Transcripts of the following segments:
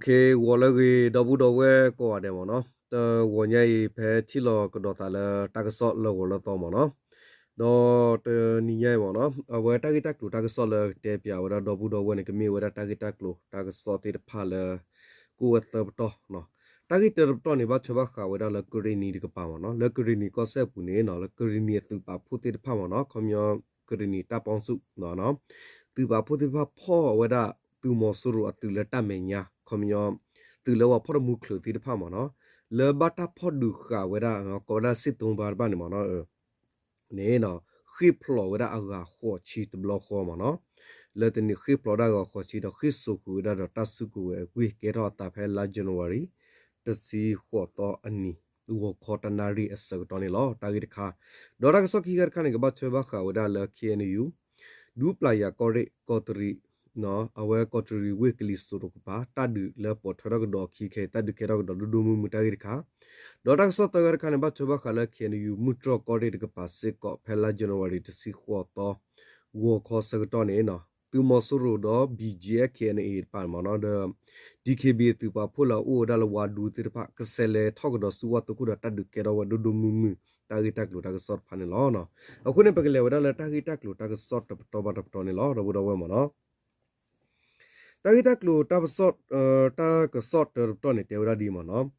ဂီၤလၢအဂ့ၤ ဒီပုၢ်ဒီဝဲၢ်ကိးဂၤဒဲးမ့ၢ်နီၤ, တဂီၤညါအံၤ ဖဲထံၣ်လိာ်ကဒီးသးလၢတၢ်ကစီၣ်လၢဂီၤလၢသီမ့ၢ်နီၤ, ဒီးတနံၤညါအံၤမ့ၢ်နီၤ အဝဲတၢ်ဂ့ၢ်တၢ်ကျိၤတၢ်ကစီၣ်လၢကတဲပၠးဝဲဒၣ်ဒီပုၢ်ဒီဝဲၢ်န့ၣ် ကမ့ၢ်ဝဲဒၣ်တၢ်ဂ့ၢ်တၢ်ကျိၤတၢ်ကစီၣ်သ့ၣ်တဖၣ်လၢ ကအိၣ်ဝဲသၢပတီၢ်နီၤ. တၢ်ဂ့ၢ်တၢတပတီၢ်န့ၣ် ဘၣ်ထွဲဘၣ်ဃးဝဲဒၣ်လၢကရ့ၣ်နံၤတကပၤမ့ၢ်နီၤ, လၢကရ့ၣ်နံၤကီၢ်စဲၣ်အပူၤန့ၣ်နီၤ လၢကရ့ၣ်နံၤအသုးပာ်ဖှိၣ်သ့ၣ်တဖၣ်မ့ၢ်နီၤ, ခီပညီ ကရ့ၣ်နံၤတၢ်ပီၣ်ဆူၣ် သုးပာ်ဖှိၣ်သ့ၣ်တဖၣ်ဖီၣ်ဝဲဒၣ် သုးမီၤစိရိၤအသုးလၢတၢ်မဲာ်ညါ ခီပညီ သုးလၢပှၤဖီၣ်တမူချုးသ့ၣ်တဖၣ်မ့ၢ်နီၤ, လၢဘၣ်တၢ်ဖီၣ်ဒုးဃာ်ဝဲဒၣ် ကိးဝဲဒၣ်စစ်သုံးပါးတဖၣ်န့ၣ်မ့ၢ်နီၤ န့ၣ် ဃ့ၢ်ဖျိးဝဲဒၣ်အဂၤဃိးဆံတဘျီဃီမ့ၢ်နီၤ, လၢတနံၤဃ့ၢ်ဖျိးဒၣ်ဂၤဃိးဆံဒီး ဃ့ၢ်စိာ်ဃုာ်ဝဲဒၣ်ဒီးတၢ်စုကဝဲၤအဂ့ၢ် ကဲထီၣ်အသးဖဲလါ January တဆံဃိးသီအနံၤ ဂီၤခီတနၣ်ရံၣ်အဆၢကတီၢ်န့ၣ်လီၤ. တၢ်ဂ့ၢ်တခါ, ဒီးတၢ်ကစီၣ်ခံခါတခါန့ၣ် ကဘၣ်ထွဲဘၣ်ဃးဝဲဒၣ်လၢ K N U ဒူပျၢ်ယၤကီၢ်ရ့ၣ်ကီးတရံး အဝဲကီးတရံးဝ့ၢ်ကလံၤစိးတကပၤ တၢ်ဒုးလၢပိာ်ထွဲထီၣ်ကဒီးအခံခဲအံၤ တၢ်ဒုးကဲထီၣ်ကဒီးဒိၣ်ဒိၣ်မုၢ်မုၢ်တၢ်ဂ့ၢ်တခါ, ဒီးတၢ်ကစီၣ်သၢခါတခါန့ၣ် ဘၣ်ထွဲဘၣ်ဃးလၢ K N U မုၢ်တြီၢ်ကီၢ်ရ့ၣ်တကပၤစ့ၢ်ကီး ဖဲလါ January တဆံဃိးသီ ဂီၤခီဆၢကတီၢ်န့ၣ် သုးမီၤစိရိၤဒီး B G F K N A တဖၣ်မ့ၢ်နီၤ ဒီး D K B A သုးပာ်ဖှိၣ်လၢအအိၣ်ဝဲဒၣ်လၢဝါဒူသ့ၣ်တဖၣ် ကဆဲးလဲၤထီၣ်ကဒီးဆူဝၣ်သုးခိၣ်ဒီး တၢ်ဒုးကဲထီၣ်ဝဲဒိၣ်ဒိၣ်မုၢ်မုၢ် တၢ်ဂ့ၢ်တၢ်ကျိၤတၢ်ကစီၣ်တဖၣ်န့ၣ်လီၤ. အဃိန့ၣ် ပကလဲၤဝဲဒၣ်လၢတၢ်ဂ့ၢ်တၢ်ကျိၤတၢ်ကစီၣ်တပတီၢ်ဘၣ်တပတီၢ်န့ၣ်လီၤ ဒီပုၢ်ဒီဝဲၢ်မ့ၢ်နီၤ. တၢ်ဂ့ၢ်တၢ်ကျိၤတၢ်ကစီၣ် တၢ်ကစီၣ်တၢတပတီၢ်န့ၣ် တဲဝဲဒၣ်ဒ်အံၤမ့ၢ်နီၤ,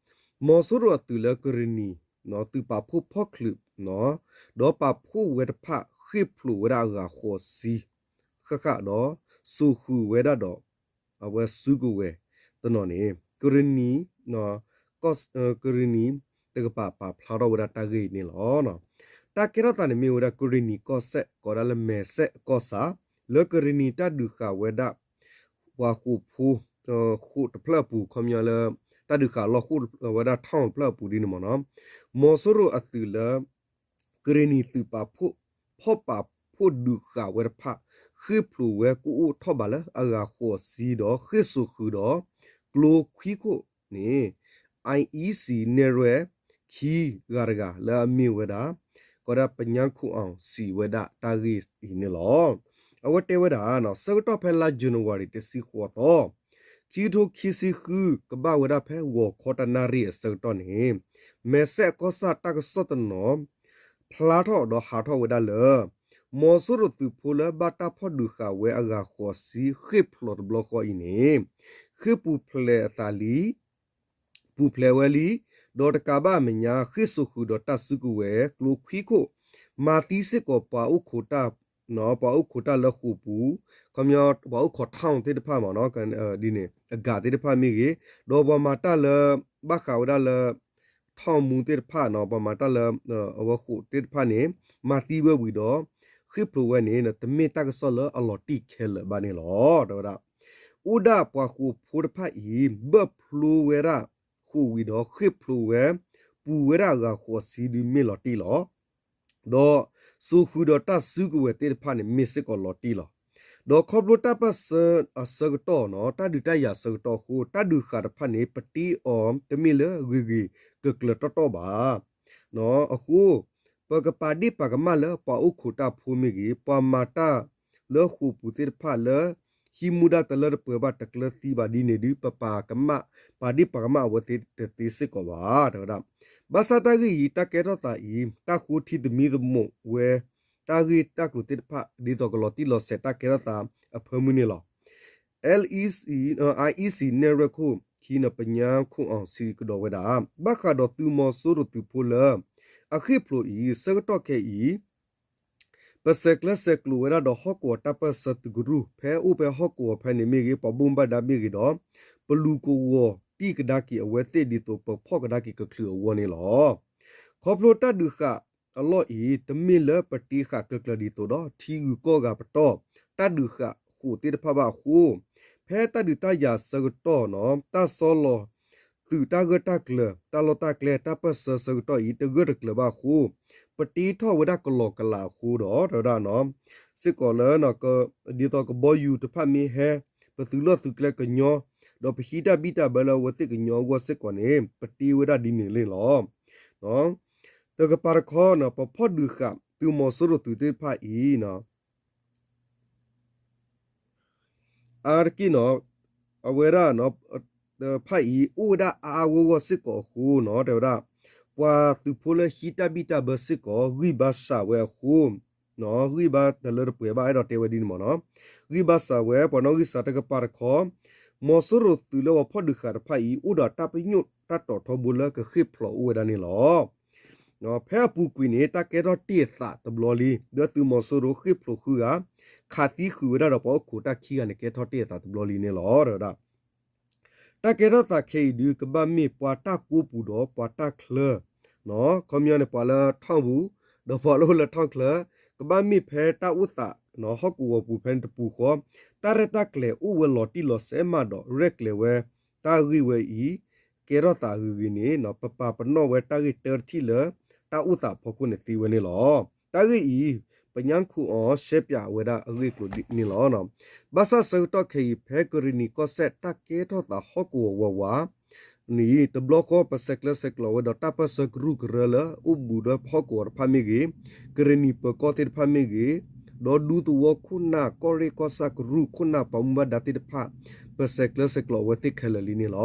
မီၤစိရိၤအသုးလၢကရ့ၣ်နံၤ သုးပာ်ဖှိၣ်ဖီၣ်ချုး ဒီးပာ်ဖှိၣ်ဝဲတဖၣ် ဃ့ၢ်ဖျိးဝဲဒၣ်အဂၤဃိးဆံ ဃၣ်ဃၣ်ဒီး စိာ်ဃုာ်ဝဲဒၣ်ဒီး အဝဲစုကဝဲၤတနီၤန့ၣ် ကရ့ၣ်နံၤ ကီၢ်ကရ့ၣ်နံၤတကပၤပာ်ဖျါထီၣ်ဝဲဒၣ်တၢ်ဂ့ၢ်အံၤန့ၣ်လီၤ. တၢ်ကဲထီၣ်သးန့ၣ်မ့ၢ်ဝဲဒၣ်ကရ့ၣ်နံၤကီၢ်စဲၣ် ကိးဝဲဒၣ်လၢမဲာ်စဲၣ်ကီၢ်ဆၣ် လၢကရ့ၣ်နံၤတၢ်ဒုးဃာ်ဝဲဒၣ် ပှၤဃိာ်ဖိ ဃိာ်တဖျၢၣ်အပူၤ ခီပညီလၢ တၢ်ဒုးဃာ်လီၢ်ဃိာ်ဝဲဒၣ် town တဖျၢၣ်အပူၤဒ်န့ၣ်မ့ၢ်နီၤ, မီၤစိရိၤအသုးလၢ ကရ့ၣ်နံၤသုးပာ်ဖှိၣ် ဖီၣ်ပာ်ဖှိၣ်ဒုးဃာ်ဝဲတဖၣ် ဃ့ၢ်ဖျိးဝဲကအိၣ်ထီၣ်ဘးလၢအဂၤဃိးဆံဒီး ဃ့ၢ်စိာ်ဃုာ်ဒီး ကျိခွံခိၣ်န့ၣ် IEC နဲၣ်ရွဲၣ် ခံဂၤတဂၤလၢအမ့ၢ်ဝဲဒၣ် ကိးဒၣ်ပညါခိၣ်အီၤ စံးဝဲဒၣ်တၢ်ဂ့ၢ်အံၤန့ၣ်လီၤ. အဝဲတဲဝဲဒၣ် ဆၢကတီၢ်ဖဲလါ January တဆံဃိးသီ ခံကထိခံဆံဃု ကဘၣ်ဝဲဒၣ်ဖဲဂီၤခီတနၣ်ရံၣ်အဆၢကတီၢ်န့ၣ် မဲာ်စဲၣ်ကီၢ်ဆၣ်တၢ်ကစီၣ်တနီၤ ဖျါထီၣ်ဒီးဟးထီၣ်ဝဲဒၣ်လၢ မီၤစိရိၤသုးဖိလၢဘၣ်တၢ်ဖီၣ်ဒုးဃာ်ဝဲအဂၤဃိးဆံ ဃ့ၢ်ဖျိးတဘျီဃီအံၤန့ၣ် ဃ့ၢ်ပူၤဖျဲးအသးလံ ပူၤဖျဲးဝဲလံ, ဒီးတကးဘၣ်အမဲာ်ညါ ဃ့ၢ်စိာ်ဃုာ်ဒီးတၢ်စုကဝဲၤ ကျိခွံခိၣ်, မၤသံစ့ၢ်ကီးပှၤအိၣ်ခိးတၢ် ပှၤအိၣ်ခိးတၢ်လၢဃိာ်ပူၤ, ခီပညီ ပှၤအိၣ်ခိး town သ့ၣ်တဖၣ်မ့ၢ်နီၤ, ဒ်န့ၣ် အဂၤသ့ၣ်တဖၣ်မ့ၢ်ဂ့ၤ, ဒီးပှၤမၤတၢ်လၢ ဘၣ်ဃးဝဲဒၣ်လၢ town မူသ့ၣ်တဖၣ်နီၤ, ပှၤမၤတၢ်လၢ အဝဲဃိာ်သ့ၣ်တဖၣ်န့ၣ် မၤသံဝဲဝံၤဒီး ဃ့ၢ်ဖျိးဝဲန့ၣ် တမ့ၢ်တၢ်ကစီၣ်လၢအလီၤတံၢ်ခဲလၢာ်ဘၣ်န့ၣ်လီၤ. တဲဝဲဒၣ် အိၣ်ဒၣ်ပှၤဃိာ်ဖိတဖၣ်အံၤ ဘၢၣ်ဖျိဝဲဒၣ်ဃိာ်ဝံၤဒီး ဃ့ၢ်ဖျိးဝဲ ပူၤဝဲဒၣ်အဂၤဃိးဆံဒုးမ့ၢ်လီၤတံၢ်လီၤ. ဒီးစိာ်ဃုာ်ဒီးတၢ်စုကဝဲၤသ့ၣ်တဖၣ်န့ၣ် မ့ၢ်စ့ၢ်ကီးလီၤတံၢ်လီၤ. ဒီးခီဖျိတၢ်ပၢၢ်ဆၢအဆၢကတီၢ်နီၤ, တၢ်ဒုးတၢ်ယၤအဆၢကတီၢ်အဃိ တၢ်ဒုးဃာ်တဖၣ်န့ၣ် ပတ့အီၤတမ့ၢ်လၢအဂ့ၤဂ့ၤကျၢၤကျၢၤတီတီဘၣ်. အဃိ ပကပာ်ဒ့ၣ်ပာ်ကမၣ်လၢပှၤအိၣ်ခိးတၢ်ဖိမ့ၢ်ဂ့ၤ, ပှၤမၤတၢ်လၢဃိာ်ပူၤသ့ၣ်တဖၣ်လၢ ဟံးမူဒါတလၢတပှဲၤဘၣ် တကျၢၤသံဘၣ်ဒ်န့ၣ်ဒုး ပပာ်ကမၣ် ပာ်ဒ့ၣ်ပာ်ကမၣ်အဝဲသ့ၣ်တသ့စ့ၢ်ကီးဘၣ် တဲဝဲဒၣ်. ဘၣ်ဆၣ်တၢ်ဂ့ၢ်အံၤ တၢ်ကဲထီၣ်သးအံၤ တၢ်ဃိထံသမံသမိးဝဲ တၢ်ဂ့ၢ်တၢ်ကျိၤသ့ၣ်တဖၣ် ဒ်သိးကလီၤတံၢ်လီၤဆဲးတၢ်ကဲထီၣ်သးအဖၢမုၢ်န့ၣ်လီၤ. IEC နဲၣ်ရွဲၣ်ခိၣ်ခံန့ၣ် ပညါခိၣ်အီၤစံးကဒီးဝဲဒၣ် ဘၣ်ဃးဒီးသုးမီၤစိရိၤသုးဖိလၢ အဃ့ၢ်ဖျိးအံၤ ဆၢကတီၢ်ခဲအံၤ ပဆဲးကျၢဆဲးကျိးဝဲဒၣ်ဒီးဟီၣ်ကဝီၤတၢ်ပၢၢ်ဆၢသုးကရူၢ် ဖဲအိၣ်ဖဲဟီၣ်ကဝီၤဖဲန့ၣ်မ့ၢ်ဂ့ၤ ပှၤဘၣ်မူဘၣ်ဒါမ့ၢ်ဂ့ၤဒီး ပလူၤကဝီၤတံၢ်ကဒါက့ၤအဝဲသ့ၣ်ဒ်သိးပဖီၣ်ကဒါက့ၤကချုးအဂီၢ်န့ၣ်လီၤ. ခီဖျိတၢ်ဒုးဃာ်အလီၢ်အံၤ တမ့ၢ်လၢပတ့ဃာ်ကျၢၤကျၢၤဒ်သိးဒီး ထံဂုၤကီၢ်ဂၤပတီၢ် တၢ်ဒုးဃာ်ဃိာ်သ့ၣ်တဖၣ်ဘၣ်အဃိ ဖဲတၢ်ဒုးတၢ်ယၤဆၢကတီၢ်နီၤ တၢ်ဆီလီၤ သုးတၢ်ဂၢၢ်တၢ်ကျၢၤ တၢ်လီၢ်တၢ်ကျဲ တၢ်ပၢၢ်ဆၢဆၢကတီၢ်အံၤ တဂၢၢ်တကျၢၤဘၣ်အဃိ ပတ့ထီၣ်ဝဲဒၣ်ကလီကလးအဃိဒီး တဲဝဲဒၣ်နီၤ စ့ၢ်ကီးလၢ ဒ်သိးကဘီယူၤတဖၣ်မ့ၢ်ဟဲ ပသုးလီၢ်သုးကျဲကညီ ဒီးပဟံးတၢ်ဘံၣ်တၢ်ဘၢလၢအဝဲသ့ၣ်ကညီအဂီၢ်စ့ၢ်ကီးန့ၣ် ပတ့ဝဲဒၣ်ဒ်န့ၣ်န့ၣ်လီၤ. တကပၤတခီနီၤ ပဖီၣ်ဒုးဃာ်သုးမီၤစိရိၤသုးသ့ၣ်တဖၣ်အံၤ အါတက့ၢ်နီၤ အဝဲဒၣ် တဖၣ်အံၤ အိၣ်ဝဲဒၣ်အါအါဂီၢ်ဂီၢ်စ့ၢ်ကီးအဃိနီၤ တဲဝဲဒၣ် ပှၤသုးဖိလၢဟံးတၢ်ဘံၣ်တၢ်ဘၢစ့ၢ်ကီး ဂံၢ်ဘါစၢ်ဝဲအဃိ ဂံၢ်ဘါတလၢတပှဲၤဘၣ် အဲၣ်ဒိးတဲဝဲဒ်န့ၣ်မ့ၢ်နီၤ. ဂံၢ်ဘါစၢ်ဝဲ ပှၤနီၣ်ဂံၢ်စၢ်တကပၤတခီ မီၤစိရိၤသုးလၢပှၤဖီၣ်ဒုးဃာ်တဖၣ်အံၤ အိၣ်ဒီးတၢ်ပညိၣ်တၢ်တီၤထီဘိလၢကဃ့ၢ်ဖျိးအိၣ်ဝဲဒၣ်န့ၣ်လီၤ. ဖဲအပူၤကွံာ်န့ၣ် တၢ်ကဲထီၣ်တ့ၢ်အသးတဘျီလံ လၢသုးမီၤစိရိၤဃ့ၢ်ဖျိးဃုဂၤ ခးသံဃုာ်ဝဲဒၣ်ဒီးပှၤအိၣ်ခိးတၢ်ခံဂၤန့ၣ် ကဲထီၣ်တ့ၢ်အသးတဘျီလံန့ၣ်လီၤ တဲဝဲဒၣ် တၢ်ကဲထီၣ်သးခဲအံၤဒုး ကဘၣ်မ့ၢ်ပှၤတၢ်ကိးပူၤဒီးပှၤတၢ်ချၢ ခီပညီန့ၣ် ပှၤလၢထီၣ်ပူၤ ဒီးပှၤလၢအိၣ်လၢထီၣ်ချၢ ကဘၣ်မ့ၢ်ဖဲတၢ်အိၣ်သး ဟီၣ်ကဝီၤပူၤဖဲန့ၣ်တပူၤဃီ တၢ်ရဲၣ်တၢ်ကျဲၤအိၣ်ဝဲလီၤတံၢ်လီၤဆဲးမးဒီး ရဲၣ်ကျဲၤဝဲ တၢ်ဂ့ၢ်ဝဲအံၤ ကဲထီၣ်သးဂ့ၤဂ့ၤန့ၣ် ပပာ်ပနီၣ်ဝဲတၢ်ဂ့ၢ်တၢတထံၣ်လၢ တၢ်အိၣ်သးအဖီခိၣ်န့ၣ်သ့ဝဲန့ၣ်လီၤ. တၢ်ဂ့ၢ်အံၤ ပညါခိၣ်အီၤရှဲပၠးဝဲဒၣ်အဂ့ၢ်အကျိၤန့ၣ်လီၤ. ဘၣ်ဆၣ်ဆၢကတီၢ်ခဲအံၤ ဖဲကရ့ၣ်နံၤကီၢ်စဲၣ် တၢ်ကဲထီၣ်သးဟီၣ်ကဝီၤဝးဝး န့ၣ် တဘျီဃီပဆဲးကျၢဆဲးကျိးဝဲဒီးတၢ်ပၢၢ်ဆၢကရူၢ်ကရၢလၢအိၣ်ဘူးဒီးဟီၣ်ကဝီၤတဖၣ်မ့ၢ်ဂ့ၤ, ကရ့ၣ်နံၤပၢၤကီၢ်သ့ၣ်တဖၣ်မ့ၢ်ဂ့ၤ, ဒီးဒူသဝီခိၣ်နၢ်ကီၢ်ရ့ၣ်ကီၢ်ဆၣ်ကရူၢ်ခိၣ်နၢ်ပှၤမူဘၣ်ဒါသ့ၣ်တဖၣ် ပဆဲးကျၢဆဲးကျိးဝဲသ့ၣ်ခဲလၢာ်လံန့ၣ်လီၤ.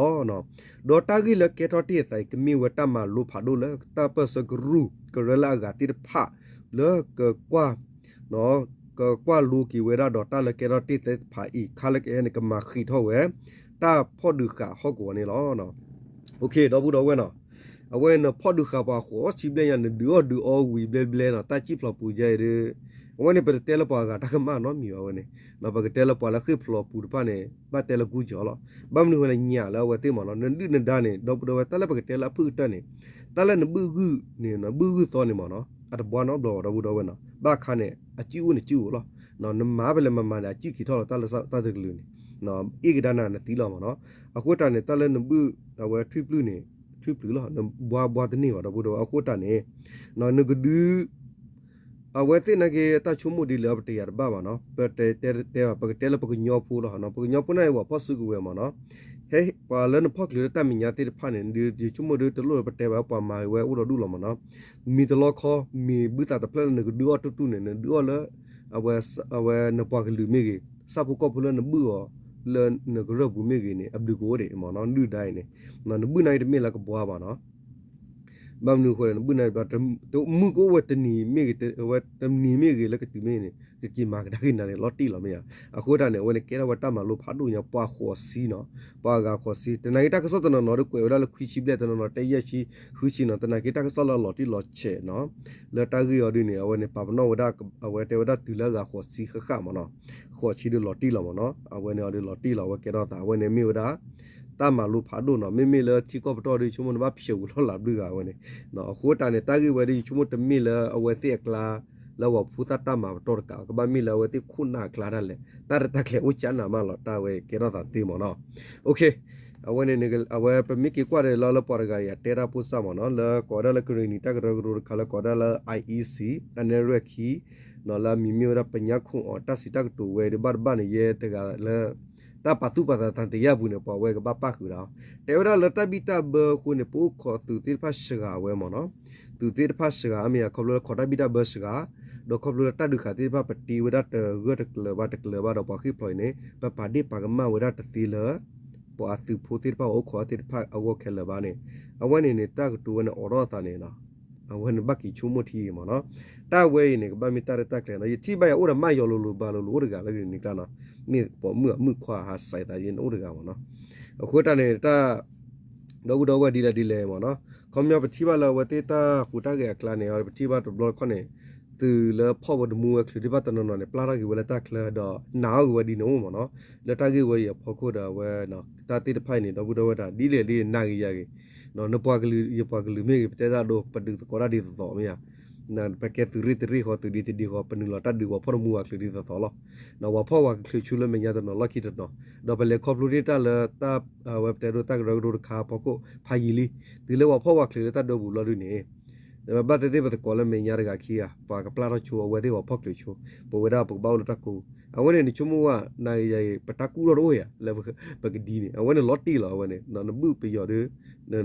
ဒီးတၢ်ဂ့ၢ်လၢကဲထီၣ်တ့ၢ်အသးအံၤ ကမ့ၢ်ဝဲတၢ်မၤလိဖးဒိၣ်လၢတၢ်ပၢၢ်ဆၢကရူၢ်ကရၢလၢအဂၤသ့ၣ်တဖၣ် လၢကကွၢ် ကကွၢ်လိက့ၤဝဲဒၣ်ဒီးတၢ်လၢကဲထီၣ်တ့ၢ်သ့ၣ်တဖၣ်အံၤ ခါလၢကဟဲန့ၣ် ကမၤဃံးထီၣ်ဝဲ တၢ်ဖီၣ်ဒုးဃာ်ဟီၣ်ကဝီၤန့ၣ်လီၤ. ဒီပုၢ်ဒီဝဲၢ်နီၤ, အဝဲနဖီၣ်ဒုးဃာ်ပှၤဃိးဆံဘျဲၣ်ညါ နဒုးအီၣ်ဒုးအီဝံၤဘျဲၣ်ဘျဲၣ်နီၤ တၢ်စံၣ်ဖျိးပူၤယဲအံၤဒီး အဝဲန့ၣ်ပတတဲလၢပှၤဂၤတၢ်ကမၣ်နီတမံၤဘၣ်ဝဲန့ၣ်, ပကတဲလၢပှၤလၢဃ့ၢ်ဖျိးပူၤတဖၣ်န့ၣ် ဘၣ်တဲလၢကူကီၤလီၤ. ဘၣ်မနုၤဃိလဲၣ် ညၣ်လၢအဝဲသ့ၣ်မ့ၢ်နီၤ နဒုၣ်နဒါန့ၣ် ဒီပုၢ်ဒီဝဲၢ် တၢ်လၢပကတဲလၢအဖုၣ်ကတၢၢ်န့ၣ် တၢ်လၢနဘုၣ်ဂုၢ်န့ၣ် နဘုၣ်ဂုၢ်သီန့ၣ်မ့ၢ်နီၤ အတဘှါနီတဘျီဘၣ် ဒီပုၢ်ဒီဝဲၢ်နီၤ, ဘၣ်အခါန့ၣ် အစုၣ်အိၣ်န့ၣ်စုၣ်အိၣ်လီၤ. နမၤဖဲလဲၣ်မၤမၤန့ၣ် အစုၣ်က့ၤထီၣ်လီၤ တၢ်လၢတၢ်တကလုာ်န့ၣ် အ့ၣ်ကဒါနၤနသံလီၤမ့ၢ်နီၤ. အဃိတၢ်န့ၣ် တၢ်လၢနဘုၣ် အဝဲထွံၣ်ပျုၢ်န့ၣ် ထွံၣ်ပျုၢ်လီၤ နဘှါဘှါတန့ၢ်ဘၣ် ဒီပုၢ်ဒီဝဲၢ် အဃိတၢ်န့ၣ် နကဒုး အဝဲသ့ၣ်နာ်က့ တၢ်ဆိကမိၣ်ဒ်လဲၣ် ပတယာ်တဘၣ်ဘၣ်နီၤ, ပတဲတဲဘၣ် ပကတဲလၢပကညီဖိလီၤ. ပကညီဖိန့ၣ် ပှၤဖီၣ်စုကဝဲၤမ့ၢ်နီၤ, ဟဲ ပှၤလၢနဖီၣ်ချုးလၢတၢ်မဲာ်ညါသ့ၣ်တဖၣ်န့ၣ် ယဆိကမိၣ်ဒ်တလိၣ်လၢပတဲဘၣ် ပှၤမၤဝဲအိၣ်ဒီးဒူၣ်လီၤမ့ၢ်နီၤ, မံၤတလီခီ မ့ၢ်ဘုသးတဖျၢၣ်လၢနကဒုးအီၣ်တူၢ်တူၢ်န့ၣ် နဒုးအီၣ်လၢ အဝဲနပှၤကလုာ်မ့ၢ်ဂ့ၤ, ဆၣ်ဖိကီၢ်ဖိလၢနဘုၣ်အီၤ လၢနကရၢၢ်ပူၤမ့ၢ်ဂ့ၤန့ၣ် အဘျုးကအိၣ်ဒံးမ့ၢ်နီၤ ဒုၣ်ဒါအံၤန့ၣ်, နဘုၣ်နာ်က့တမ့ၢ်လၢကဘှါဘၣ်နီၤ ဘၣ်မနုၤအဃိလဲၣ် နဘုၣ်နၤ မုၢ်ကအိၣ်ဝဲတနံၤမ့ၢ်ဂ့ၤ ဝဲတနံၤမ့ၢ်ဂ့ၤလၢကတုၤမ့ၢ်ဂ့ၤန့ၣ် ကက့ၤမၤကဒါက့ၤနၤန့ၣ် လီၤတံၢ်လီၤမ့ၢ်ဧါ. အဃိတၢ်န့ၣ် အဝဲန့ၣ်ကဲထီၣ်ဝဲတၢ်မၤလိဖးဒိၣ်ညါ ပှၤဃိးဆံနီၤ, ပှၤအဂၤဃိးဆံ တနာ်က့တၢ်ကစီၣ်တနီၤနီၤဒီးကွဲးဝဲဒၣ်လၢခွံဆံဘျဲၣ် တနီၤနီၤတဲယဲၢ်ဆံ ဃုဆံနီၤ, တနာ်က့တၢ်ကစီၣ်လၢအလီၤတံၢ်လီၤဆဲးနီၤ, လၢတၢ်ဂ့ၢ်အီၤဒ်န့ၣ် အဝဲန့ၣ်ပာ်ပနီၣ်ဝဲဒၣ် အဝဲတဲဝဲဒၣ်တုၤလၢအဂၤဃိးဆံဃၣ်ဃၣ်မ့ၢ်နီၤ, ဃိးဆံဒုးလီၤတံၢ်လီၤမ့ၢ်နီၤ, အဝဲန့ၣ်အီၤဒုးလီၤတံၢ်လီၤ အဝဲကဲထီၣ်သး အဝဲန့ၣ်မ့ၢ်ဝဲဒၣ် တၢ်မၤလိဖးဒိၣ်နီၤ, မ့မ့ၢ်လၢထံကီၢ်ပတီၢ်ဒီး ယဆိကမိၣ်နဘၣ်ဖျိးဝံၤလီၢ်လၤဘျုးဂၤဝဲန့ၣ်, အဃိတၢ်န့ၣ် တၢ်ဂ့ၢ်ဝဲဒီး ယဆိကမိၣ်တမ့ၢ်လၢအဝဲသ့ၣ်အကျါ လၢပှၤဖိသၣ်တၢ်မၤပတီၢ်တကး ကဘၣ်မ့ၢ်လၢအဝဲသ့ၣ်ခိၣ်နၢ်အကျါဒၣ်လဲာ် တၢ်ရဲၣ်တၢ်ကျဲၤအိၣ်ကၢနၤမးလီၤ တၢ်ဝဲကဲထီၣ်သးသ့မ့ၢ်နီၤ. အဝဲန့ၣ် အဝဲပမ့ၢ်က့ၤကွၢ်ဒီးလီၤလၢပှၤတဂၤအံၤအတဲတၢ်ဖိစၢ်မ့ၢ်နီၤ လၢကိးဝဲဒၣ်လၢကရ့ၣ်နံၤတၢ်ကရၢကရိတခါလၢကိးဝဲဒၣ်လၢ IEC အနဲၣ်ရွဲၣ်ခံ လၢအမံၤမ့ၢ်ဝဲဒၣ် ပညါခိၣ်အီၤ တၢ်စံးတၢ်ကတိၤဝဲဒီးဘၣ်တဘၣ်န့ၣ် ယဲတဂၤလၢ တၢ်ပာ်သူၣ်ပာ်သးသံသယၢ်ပူၤန့ၣ် ပှၤဝဲကဘၣ်ပၣ်ဃုာ်ဒီး တဲဝဲဒၣ်လၢတၢ်ဘံၣ်တၢ်ဘၢအဃိန့ၣ် ပအိၣ်ခိးသုးသ့ၣ်တဖၣ်စှၤဝဲမ့ၢ်နီၤ, သုးသ့ၣ်တဖၣ်စှၤအမ့ၢ်ဧါ ခီဖျိလၢခိးတၢ်ဘံၣ်တၢ်ဘၢစှၤ, ဒီးခီဖျိလၢတၢ်ဒုးဃာ်သ့ၣ်တဖၣ် ပတ့ဝဲဒၣ်တဂၢၢ်တကျၢၤဘၣ်တကျၢၤဘၣ်ဒီးပှၤဃ့ၢ်ဖျိးအံၤန့ၣ် ပပာ်ဒ့ၣ်ပာ်ကမၣ်ဝဲဒၣ်တသ့လၢ ပှၤသုးဖိသ့ၣ်တဖၣ်အိၣ်ခိးသ့ၣ်တဖၣ်အဂီၢ်ခဲလၢာ်ဘၣ်န့ၣ်, အဝဲန့ၣ်န့ၣ် တၢ်ကတိၤဝဲန့ၣ်အိးထီၣ်အသးန့ၣ် အဝဲန့ၣ်ဘၣ်က့ၤဆိကမိၣ်ထံအံၤမ့ၢ်နီၤ, တၢ်ဝဲအံၤန့ၣ် ကဘၣ်မ့ၢ်တၢ်ရဲၣ်တၢ်ကျဲၤနီၤ, ယထံၣ်ဘၣ်ယၤအိၣ်ဒီးမၢ်ယီၤလိၤလိၤဘၣ်လိၤလိၤအိၣ်တဂၤလၢကရ့ၣ်နံၤကျါနီၤ, မ့ၢ်ပိာ်မုၣ်အမုၣ်ခွါဟးစးသးယဲန့ၣ်အိၣ်တဂၤမ့ၢ်နီၤ, အဃိတၢ်န့ၣ် တၢ် ဒီပုၢ်ဒီဝဲၢ်ဒ်လဲၣ်ဒ်လဲၣ်မ့ၢ်နီၤ, ခီပညီပထံၣ်ဘၣ်လၢအဝဲသ့ၣ်တၢ်ဟူးတၢ်ဂဲၤအကျါန့ၣ် ပထံၣ်ဘၣ်တဘျီတခီၣ်န့ၣ် သုးလၢဖီၣ်ဝဲတမူဝဲချုးသ့ၣ်တဖၣ်တနီၤနီၤန့ၣ် ပျၢ်ထီၣ်က့ၤဝဲလၢတၢ်ချၢဒီးနာ်အီၤက့ၤဝဲဒ်န့ၣ်အိၣ်မ့ၢ်နီၤ, လၢတၢ်ဂ့ၢ်ဝဲအံၤအဖီခိၣ်ဒီးအဝဲ တၢ်သ့ၣ်တဖၣ်အံၤန့ၣ် ဒီပုၢ်ဒီဝဲၢ်တၢ်ဒ်လဲၣ်ဒ်လဲၣ်နာ်ဂ့ၤယၤဂ့ၤ, နပှၤကလုာ်ယပှၤကလုာ်မ့ၢ်ဂ့ၤ ပတဲတၢ်ဒိ ပဒုးသကိးတၢ်ဒ်သိးသိးမ့ၢ်ဧါ, ပကဲသုးရ့ၣ်တရ့ၣ်ဃီ သုးဒ်တဒ်ဃီ ပနုာ်လီၤတၢ်ဒုးပှၤဖီၣ်တမူဝဲချုးဒ်သိးသိးလီၤ, ပှၤဖီၣ်ဝဲချုးဆူလၢမဲာ်ညါတနီၤလီၢ်ခံတနီၤ, ဒီးပလဲၤခီဖျိတ့ၢ်တၢ်လၢတၢ် အဝဲပတဲဒိတၢ်ကရၢကရိတခါဖီခိၣ်ဖးယံာ်လံ, တုၤလၢပှၤဖီၣ်ဝဲချုးလၢတၢ်ဒုးပူၤလီၤဒုးန့ၣ် ဘၣ်သ့ၣ်သ့ၣ်ပသကိးလၢမဲာ်ညါတဂၤခံဂၤ ပှၤကပျၢ်ထီၣ်ဆိ အဝဲသ့ၣ်ပှၤဖီၣ်ချုးဆိ, ပဝဲဒၣ်ပကဘၣ်အိၣ်လၢတၢ်ကိးပူၤ, အဝဲန့ၣ်နဆိကမိၣ်ဝဲ နာ်ဂ့ၤယၤဂ့ၤ ပတၢ်ကူၣ်ထီၣ်တအိၣ်ယၤ လၢပကဒ်န့ၣ် အဝဲန့ၣ်လီၤတံၢ်လီၤ အဝဲန့ၣ် နဘုၣ်ပယီၤဒီး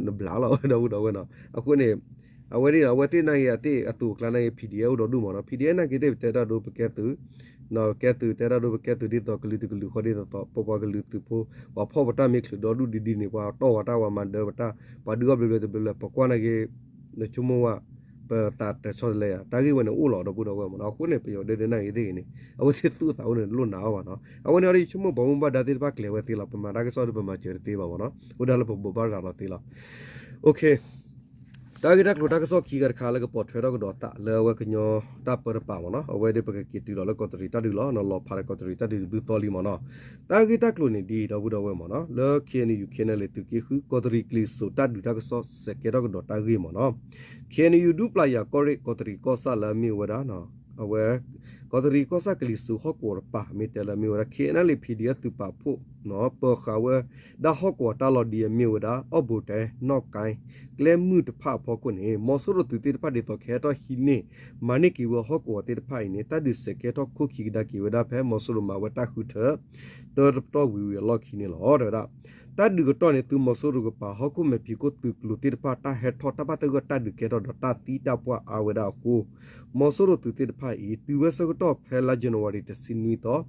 နဘျးလီၤ ဒီပုၢ်ဒီဝဲၢ်နီၤ, အဃိန့ၣ် အဝဲဒ် အဝဲသ့ၣ်နာ်ဂ့ၤအသ့ၣ်အသိးအကျါနာ်ဂ့ၤ PDF အိၣ်ဒီးဒူၣ်မ့ၢ်နီၤ, PDF နာ်ဂ့ၤသ့ၣ်ပတဲတၢ်ဒိပကဲသုး ကဲသုးတဲတၢ်ဒိ ပကဲသုးဒ်သိးကလုာ်တကလုာ်ဃီဒ်သိးသိး ပပှၤကလုာ်သုးဖိ ပှၤဖီၣ်ပတၢ်မ့ၢ်ချုးဒီဒူၣ်ဒံးဒ်န့ၣ် ပှၤတီၢ်ဝဲတၢ် ပှၤမၤဒၢပတၢ် ပှၤဒုးအီၣ်ဘျဲးဘျဲးတဘျဲးဘျဲး ပကွၢ်နာ်က့ နဆိကမိၣ်ဝဲ ပသးတဆီတလဲဧါ. တၢ်ဂ့ၢ်ဝဲန့ၣ်အိၣ်လီၤ ဒီပုၢ်ဒီဝဲၢ်မ့ၢ်နီၤ. အဃိန့ၣ် ပယီၤဒဲဒဲနာ်ဂ့ၤသ့ၣ်ဂ့ၤန့ၣ် အဝဲသ့ၣ်သူၣ်အသးအိၣ်န့ၣ် လိၣ်နာ်အီၤဘၣ်နီၤ. အဝဲန့ၣ်အီၤဒီး ယဆိကမိၣ်ပှၤမူဘၣ်ဒါသ့ၣ်တဖၣ်ကျဲၤဝဲသ့လီၤ. ပမၤတၢ်ကစီၣ်ဒီးပမၤစၢၤတသ့ဘၣ်မ့ၢ်နီၤ. အိၣ်ဒၣ်လၢပဘိးဘၣ်ရၤလီၤသ့လီၤ. တၢ်ဂ့ၢ်တၢ်ကျိၤတၢ်ကစီၣ်ခံဂၤတခါလၢကပိာ်ထွဲထီၣ်ကဒီးသးလၢအဝဲကညီတၢ်ပၢတပၤမ့ၢ်နီၤ, အဝဲဒၣ်ပကက့ၤတုၤလီၤလၢကီးတရံးတၢ်ဒုးလီၤ. လီၤဖးဒီးကီးတရံးတၢ်ဒုးတဘျုးသီလံမ့ၢ်နီၤ. တၢ်ဂ့ၢ်တၢ်ကျိၤန့ၣ်ဒ်အံၤ ဒီပုၢ်ဒီဝဲၢ်မ့ၢ်နီၤ, လၢ K N U K N L A သုးက့ဃု ကီးတရံးကလံၤစိးတၢ်ဒုးတၢ်ကစီၣ်စဲးကဲထီၣ်ကဒီးတၢ်ဂ့ၢ်မ့ၢ်နီၤ. K N U ဒူပျၢ်ယၤကီၢ်ရ့ၣ် ကီးတရံးကီၢ်ဆၣ်လၢအမ့ၢ်ဝဲဒၣ် အဝဲ ကီးတရံးကီၢ်ဆၣ်ကလံၤစိးဟီၣ်ကဝီၤတပၤ မ့ၢ်တဲလၢအမ့ၢ်ဝဲဒၣ် K N L A P D F သုးပာ်ဖှိၣ် ပၢၤဃာ်ဝဲဒၣ်ဟီၣ်ကဝီၤတၢ်လီၢ်ဒ်အမ့ၢ်ဝဲဒၣ် အီၣ်ဘိးတဲ နီၣ်ကၣ် ကျဲမုၢ်တဖၣ်အဖီခိၣ်န့ၣ် မီၤစိရိၤသုးသ့ၣ်တဖၣ်ဒ်သိးကဟဲထီၣ်ဟံးန့ၢ် မၤန့ၢ်က့ၤဝဲဟီၣ်ကဝီၤသ့ၣ်တဖၣ်အံၤန့ၣ် တၢ်ဒုးစဲးကဲထီၣ်ခိၣ်ခံကဒါက့ၤဝဲဒၣ်ဖဲ မီၤစိရိၤမၤဝဲတၢ်ဃုထၢ တၢတပတီၢ်ဝံၤဝံၤအလီၢ်ခံန့ၣ်လီၤ. တဲဝဲဒၣ် တၢ်ဒုးကတီၢ်န့ၣ် သုးမီၤစိရိၤကပၤ ဟီၣ်ခိၣ်မဲာ်ဖံးခိၣ်သုးကျိၤသ့ၣ်တဖၣ် တၢ်ဟဲထီၣ်တၢ်ဘၣ်သဂၢၢ်တၢ်ဒုးကဲထီၣ်ဒီးတၢ်သံတၢ်ပှၢ်အါဝဲဒၣ်အဃိ မီၤစိရိၤသုးသ့ၣ်တဖၣ်အံၤ တုၤဝဲဆၢကတီၢ်ဖဲလါ January တဆံနွံသီ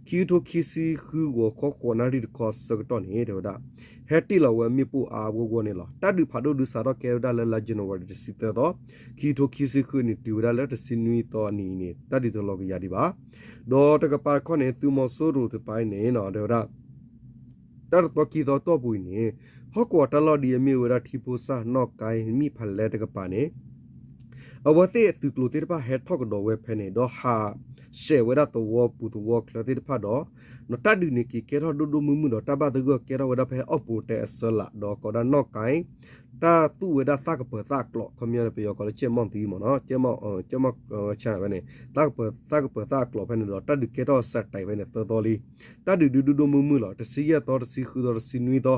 ခံကထိခံဆံဃု ဂီၤခီဃိးနၣ်ရံၣ်တခီဆၢကတီၢ်န့ၣ် တဲဝဲဒၣ် ဟဲတ့ၢ်လီၤဝဲမ့ၣ်ပိၢ်အါအါဂီၢ်ဂီၢ်န့ၣ်လီၤ. တၢ်ဒုးဖးဒိၣ်ဒုးစးထီၣ်ကဲဝဲဒၣ်လၢလါ January တဆံသၢသီ ခံကထိခံဆံဃုအနံၤ တုၤဝဲဒၣ်လၢတဆံနွံသီအနံၤအံၤန့ၣ် တၢ်ဒုးတလီၤကယၤဒံးဘၣ်. ဒီးတကပၤတခီန့ၣ် သုးမီၤစိရိၤတကပၤအံၤန့ၣ် တဲဝဲဒၣ် တၢ်တသီခံသီတီၢ်ပူၤအံၤန့ၣ် ဟီၣ်ကဝီၤတၢ်လီၢ်ဒ်အမ့ၢ်ဝဲဒၣ်ထံဖိစၢ် နီၣ်ကၣ် မံၣ်ဖးလဲတကပၤန့ၣ် အဝဲသ့ၣ်သုးကျိၤသ့ၣ်တဖၣ်ဟဲထီၣ်ကဒီးဝဲဖဲန့ၣ် ဒီးဟးဆှဲးဝဲဒၣ်သဝီပူၤသဝီချၢသ့ၣ်တဖၣ်ဒီး တၢ်ဒုးန့ၣ်က့ၤကဲထီၣ်ဒိၣ်ဒိၣ်မုၢ်မုၢ်ဒီး တၢ်ဘၣ်သဂၢၢ်ကဲထီၣ်ဝဲဒၣ်ဖဲအီၣ်ပိးတဲအဆၢလး ဒီးကိးဒၣ်နီၣ်ကၣ် တၢ်သူၣ်ဝဲဒၣ်သၣ်ကပၢၤသၣ်အကျိး ခီပညီန့ၣ် ပယီၤကိးလၢ ကဲမီၢ်သံမ့ၢ်နီၤ, ကဲမီၢ်ဆၣ်ဝဲန့ၣ် သၣ်ကပၢၤသၣ်အကျိးဖဲန့ၣ်ဒီး တၢ်ဒုးကဲထီၣ်စဲးတဲာ်ဖဲန့ၣ်သၢသီလံ. တၢ်ဒုးဒုးဒိၣ်ဒိၣ်မုၢ်မုၢ်လီၤ. တဆံယဲၢ်သီ, တဆံဃုသီ, တဆံနွံသီ,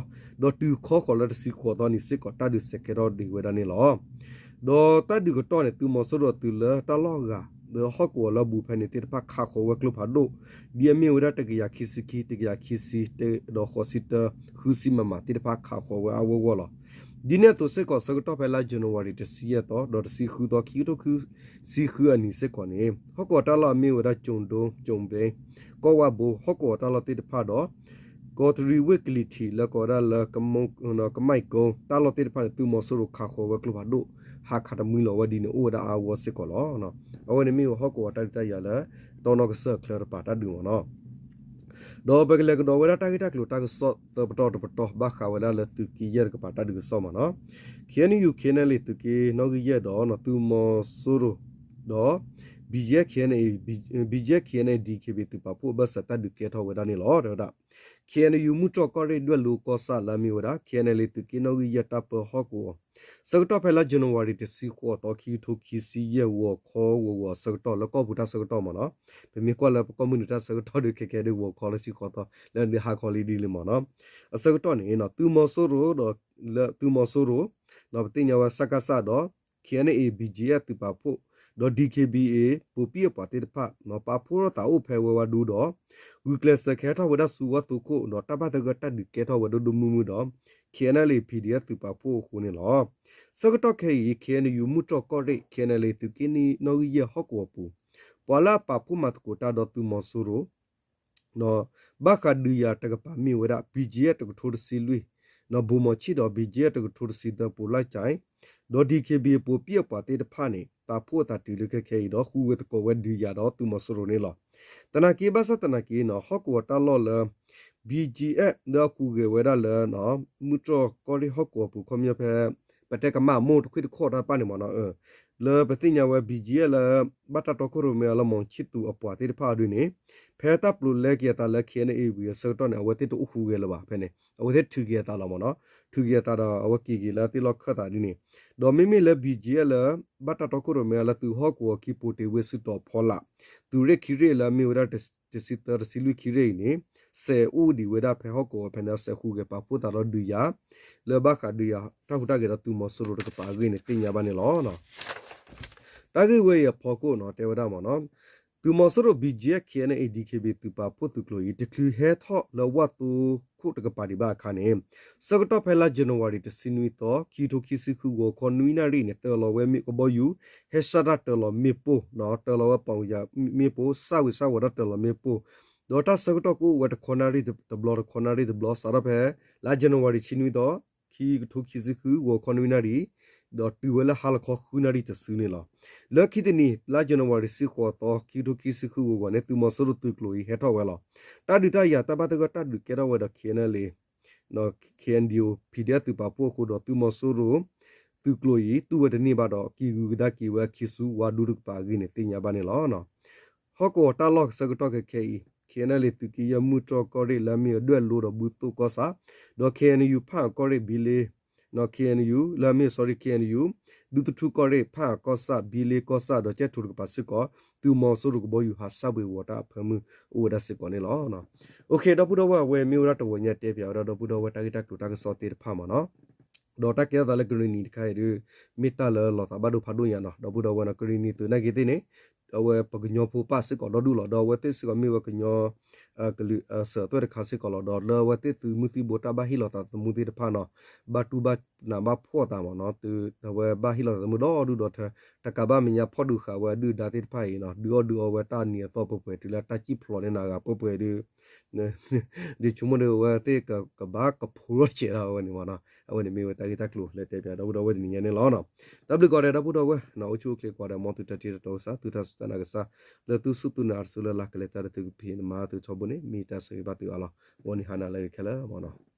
ဒီးတုၤခီဃီၤလၢတဆံဃိးသီနံၤစ့ၢ်ကီး တၢ်ဒုးစဲးကဲထီၣ်ဒံးဝဲဒၣ်န့ၣ်လီၤ. ဒီးတၢ်ဒုးကတီၢ်န့ၣ် သုးမီၤစိရိၤအသုးလၢတၢ်လီၢ်ဂၤ လၢဟီၣ်ကဝီၤလၢအဘူးဖဲန့ၣ်သ့ၣ်တဖၣ် ခးဃီၤဝဲကျိဖးဒိၣ် ဒ်အမ့ၢ်ဝဲဒၣ်တကယၤခံဆံခံ, တကယၤခံဆံ, ဒီးဃိးဆံတၢ, ဃုဆံမမသ့ၣ်တဖၣ် ခးဃီၤဝဲအါဂီၢ်ဂီၢ်လီၤ. ဒ်န့ၣ်အသိးစ့ၢ်ကီး ဆၢကတီၢ်ဖဲလါ January တဆံယဲၢ်သီ ဒီးတဆံဃုသီ ခံကထိခံဆံဃုအနံၤစ့ၢ်ကီးန့ၣ် ဟီၣ်ကဝီၤတၢ်လီၢ်အမ့ၢ်ဝဲဒၣ် ကၠိၤဒိ, ကီၢ်ဝၣ်ဘိ, ဟီၣ်ကဝီၤတၢ်လီၢ်သ့ၣ်တဖၣ်ဒီး ကီးတရံးဝ့ၢ်ကလံၤထံး လၢကိးဝဲဒၣ်လၢ ကမၣ်ကိ, တၢ်လီၢ်သ့ၣ်တဖၣ်န့ၣ် သုးမီၤစိရိၤခးဃီၤဝဲကျိဖးဒိၣ် ဟးခးတမှံလီၤဝဲဒ်န့ၣ် အိၣ်ဝဲဒၣ်အါဂီၢ်စ့ၢ်ကီးလီၤ. အဝဲန့ၣ်မ့ၢ်ဝဲဟီၣ်ကဝီၤတၢ်ဒုးတၢ်ယၤလၢ တီနီၣ်ကစၢၢ်ချၢတပၤတၢ်ဒုးမ့ၢ်နီၤ. ဒီးပကလဲၤကဒီးဝဲဒၣ်တၢ်ဂ့ၢ်တၢ်ကျိၤတၢ်ကစီၣ်သၢပတီၢ်တပတီၢ် ဘၣ်ဃးဝဲဒၣ်လၢသုးက့ယဲၢ်တကပၤတၢ်ဒုးကစီၣ်မ့ၢ်နီၤ. K N U K N L A သုးက့နီၣ်ဂံၢ်ယဲၢ်ဒီး သုးမီၤစိရိၤ ဒီး B G F K N A, B G F K N A D K B A သုးပာ်ဖှိၣ်အဘၢၣ်စၢၤတၢ်ဒုးကဲထီၣ်ဝဲဒၣ်န့ၣ်လီၤ. တဲဝဲဒၣ် K N U မုၢ်တြီၢ်ကီၢ်ရ့ၣ်ဒွဲၣ်လိၤကီၢ်ဆၣ်လၢအမ့ၢ်ဝဲဒၣ် K N L A သုးက့နီၣ်ဂံၢ်ယဲၢ်တၢ်ပၢဟီၣ်ကဝီၤ ဆၢကတီၢ်ဖဲလါ January တဆံဃိးသီ ခံကထိခံဆံယဲၢ် ဂီၤခီဂီၤဂီၤအဆၢကတီၢ် လၢကီၢ်ပူၤတၢ်ဆၢကတီၢ်မ့ၢ်နီၤ. ပမ့ၢ်ကွၢ်လၢပကီၢ်မုၢ်နုာ်တၢ်ဆၢကတီၢ်ဒီး ခဲကဲဒ်ဂီၤခီလၢဆံဃိးသီ လၢဒ်ဟါခီလံဒ်လံမ့ၢ်နီၤ. အဆၢကတီၢ်န့ၣ် သုးမီၤစိရိၤဒီး လၢသုးမီၤစိရိၤ ပသ့ၣ်ညါဝဲ စကစ ဒီး K N A B G F သုးပာ်ဖှိၣ် ဒီး D K B A ပိာ်ပံၣ်အပှၤသ့ၣ်တဖၣ် ပာ်ဖှိၣ်ထီၣ်သးအိၣ်ဖဲဝဲဝါဒူဒီး ဂုာ်ကျဲးစၢးကဟဲထီၣ်ဝဲဒၣ်ဆူဝၣ်သိခိၣ်ဒီး တၢ်ဘၣ်သဂၢၢ်တၢ်ဒုးကဲထီၣ်ဝဲဒိၣ်ဒိၣ်မုၢ်မုၢ်ဒီး K N L A P D F သုးပာ်ဖှိၣ်အဃိန့ၣ်လီၤ. ဆၢကတီၢ်ခဲအံၤ K N U မုၢ်တြီၢ်ကီၢ်ရ့ၣ် K N L A သုးက့နီၣ်ဂံၢ်ယဲၢ်ဟီၣ်ကဝီၤပူၤ ပှၤလၢအပာ်ဖှိၣ်မၤသကိးတၢ်ဒီးသုးမီၤစိရိၤ ဘၣ်ဃးဒုးယၤတကပၤမ့ၢ်ဝဲဒၣ် B G F တကထိတဆံလွံၢ် ဘိၣ်မီၤဆံၣ်ဒီး B G F တကထိတဆံသၢ ပိာ်လၢကၠဲ ဒီး D K B A ပိာ်ပံၣ်အပှၤသ့ၣ်တဖၣ်န့ၣ် ပာ်ဖှိၣ်အသးတုၤလၢခဲခဲအံၤဒီး ဃုဝဲသကိးဝဲဒုးယၤဒီးသုးမီၤစိရိၤန့ၣ်လီၤ. သနာ်က့ဘၣ်ဆၣ်သနာ်က့နီၤ ဟီၣ်ကဝီၤတၢ်လီၢ်လၢ B G F လၢအဟူးဂဲၤဝဲဒၣ်လၢ မုၢ်တြီၢ်ကီၢ်ရ့ၣ်ဟီၣ်ကဝီၤပူၤခီပညီဖဲ ပတဲကမၣ်အမိၢ်တခွံၣ်တခီၣ်တၢ်တဖၣ်န့ၣ်မ့ၢ်နီၤ လၢပသ့ၣ်ညါဝဲ B G F လၢ ဘၣ်တၢ်တီခိၣ်ရိၣ်မဲအီၤလၢ မီၤဆံၣ်သူးအပှၤသ့ၣ်တဖၣ်အီၤဒ်န့ၣ် ဖဲတၢ်ပျိးလဲက့ၤအသးလၢ K N A ဝံၤအဆၢကတီၢ်န့ၣ် အဝဲသ့ၣ်တအိၣ်ဟူးဂဲၤလၢၤဘၣ်ဖဲန့ၣ် အဝဲသ့ၣ်ထုးက့ၤအသးလီၤမ့ၢ်နီၤ ထုးက့ၤအသးဒီး အဝဲက့ၤက့ၤလၢသ့ၣ်လီၢ်ခၢၣ်သးဒ်န့ၣ် ဒီးမ့မ့ၢ်လၢ B G F လၢ ဘၣ်တၢ်တီခိၣ်ရိၣ်မဲအီၤလၢသုးဟီၣ်ကဝီၤခံ ပိာ်တ့ၢ်ဝ့ၢ်စုတီၤဖီလာ် သုးရ့ၣ်ခံရ့ၣ်လၢအမ့ၢ်ဝဲဒၣ် တဆံသၢ တဆံလွံၢ်ခံရ့ၣ်အံၤန့ၣ် စဲးအိၣ်ဒံးဝဲဒၣ်ဖဲဟီၣ်ကဝီၤဖဲန့ၣ် စဲးဟူးဂဲၤပာ်ဖှိၣ်သးဒီးဒုးယၤ လၢဘၣ်ဃးဒုးယၤတၢ်ဟူးတၢ်ဂဲၤဒီးသုးမီၤစိရိၤတကပၤအဂ့ၢ်န့ၣ် သ့ၣ်ညါဘၣ်န့ၣ်လီၤ. တၢ်ဂ့ၢ်ဝဲအံၤအဖီခိၣ်နီၤ တဲဝဲဒၣ်မ့ၢ်နီၤ သုးမီၤစိရိၤ B G F K N A D K B A သုးပာ်ဖှိၣ်သုးကျိၤအံၤ တချုးဟဲထီၣ်လၢဝၣ်သိခိၣ် တၢ်ကီတၢ်ခဲတၢ်အိၣ်သးတၢ်ကိၢ်တကပၤဒံးဘၣ်အခါန့ၣ် ဆၢကတီၢ်ဖဲလါ January တဆံနွံသီ ခံကထိခံဆံဃု ဂီၤခီနွံနၣ်ရံၣ်န့ၣ် တၢၤလီၤဝဲမ့ၣ်ကဘီယူၤ ဟဲစၢ်တၢ်တၢၤလီၤမ့ၣ်ပိၢ် တၢၤလီၤဝဲပီၣ်ကယၤမ့ၣ်ပိၢ် စၢ်ဝံၤစၢ်ဝီၤတၢ်တၢၤလီၤမ့ၣ်ပိၢ် ဒီးတၢ်ဆၢကတီၢ်ကအိၣ်ဝဲတခီနၣ်ရံၣ်တဘျီ တခီနၣ်ရံၣ်တဘျီ စးထီၣ်ဖဲ လါ January တဆံနွံသီ ခံကထိခံဆံဃု ဂီၤခီနွံနၣ်ရံၣ် ဒီးတုၤဝဲလၢဟါလီၤခီဃုနၣ်ရံၣ်တစုန့ၣ်လီၤ. လၢခံတနံၤ လါ January တဆံဃိးသီ ခံကထိခံဆံဃု ဂီၤဂီၤန့ၣ် သုးမီၤစိရိၤသုးကျိၤအံၤဟဲထီၣ်ဝဲလီၤ. တၢ်ဒုးတၢ်ယၤတၢ်ဘၣ်သဂၢၢ်တၢ်ဒုးကဲထီၣ်ဝဲဒီး KNLA KNDO PDF သုးပာ်ဖှိၣ်အဃိဒီး သုးမီၤစိရိၤ သုးကျိၤအံၤ တူၢ်ဝဲတန့ၢ်ဘၣ်ဒီး က့ၤဂုၤကဒါက့ၤဝဲအခံဆူ ဝါဒူတကပၤအဂ့ၢ်န့ၣ် သ့ၣ်ညါဘၣ်န့ၣ်လီၤ. ဟီၣ်ကဝီၤတၢ်လီၢ်ဆၢကတီၢ်ခဲခဲအံၤ KNLA သုးက့ယဲၢ်မုၢ်တြီၢ်ကီၢ်ရ့ၣ် လၢအမ့ၢ်အဒွဲၣ်လိဒီးဘုသိၣ်ကီၢ်ဆၣ် ဒီး KNU ဖၣ်အကီၢ်ရ့ၣ်ဘံလ့ KNU လၢအမ့ၢ် sorry KNU ဒူသထူကီၢ်ရ့ၣ် ဖၣ်အကီၢ်ဆၣ် ဘံလ့ကီၢ်ဆၣ် ဒီးကဲၣ်ထိတကပၤစ့ၢ်ကီး သုးမီၤစိရိၤကဘီယူၤဟးစၢ်ဘှ့ၤဝီၤတၢ်အဖၢမုၢ်အိၣ်ဝဲဒၣ်စ့ၢ်ကီးန့ၣ်လီၤ. ဒီပုၢ်ဒီဝဲၢ် အဝဲမ့ၢ်ဝဲဒၣ်တဝီညါတဲပၠးဝဲဒၣ်ဒီပုၢ်ဒီဝဲၢ်တၢ်ဂ့ၢ်တၢ်ကျိၤတၢ်ကစီၣ်သ့ၣ်တဖၣ်မ့ၢ်နီၤ ဒီးတၢ်ကဲထီၣ်သးလၢကရ့ၣ်နံၤတခါအံၤဒီး မ့ၢ်တၢ်လၢလီၤသးဘၣ်ဒိဖးဒိၣ်ညါနီၤ ဒီပုၢ်ဒီဝဲၢ်နီၤ ကရ့ၣ်နံၤသုးနာ်က့ၤသ့ၣ်န့ၣ် အဝဲပှၤကညီဖိပၣ်စ့ၢ်ကီးဒီဒူၣ်လီၤ ဒီးအဝဲသ့ၣ်စ့ၢ်ကီးမ့ၢ်ဝဲကညီ ကလုာ်စၢၤအသွဲၣ်တခါစ့ၢ်ကီးလီၤ ဒီးလၢအဝဲသ့ၣ်သုးမုၢ်သံၣ်ဘိတၢ်ဘၣ်ဟ့ၣ်လီၤသးသမူသ့ၣ်တဖၣ်နီၤ ဘၣ်တူၢ်ဘၣ်နးဘၣ်ဖှီၣ်သးမ့ၢ်နီၤ အဝဲဘၣ်ဟ့ၣ်လီၤသးသမူဒီဒူၣ်ဒီထၢ တကးဘၣ်မဲာ်ညါဖီၣ်ဒုးဃာ်ဝဲအဒုၣ်ဒါသ့ၣ်တဖၣ်အံၤနီၤ ဒုးအီၣ်ဒုးအီဝဲတၢ်နံၤအသီပှဲၤပှဲၤ တုၤလၢတၢ်စံၣ်ဖျိးန့ၢ်နၤဂၤပှဲၤပှဲၤဒီး ဒုးဆိကမိၣ်ဒီးအဝဲသ့ၣ်ကဘၣ်ကဖိးထီၣ်စဲးဒၣ်ဝဲန့ၣ်မ့ၢ်နီၤ အဝဲန့ၣ်မ့ၢ်ဝဲတၢ်ဂ့ၢ်တၢ်ကျိၤလၢတဲပၠးဒီပုၢ်ဒီဝဲၢ်တနံၤညါန့ၣ်လီၤ. တၢ်ဘျုးကိးဂၤဒဲးဒီပုၢ်ဒီဝဲၢ်နီၤ အိၣ်ဆူၣ်အိၣ်ချ့ကိးဂၤဒဲး မ်သုတၢ်ထံၣ်တၢ်တီကစၢ် သုတၢ်စူၢ်တၢ်နာ်ကစၢ် လၢသုစူၢ်သုနာ်တစိၤလၢ်လၢ် ကလဲၤတၢ်ဒီးသုကဖံးနမၤသုထီဘိန့ၣ် မ့ၢ်တၢ်ဆၢဂ့ၤဘၣ်သုအါလီၤ. ဂီၤနံၤဟါနၤလၢအဂ့ၤခဲလၢာ်မ့ၢ်နီၤ.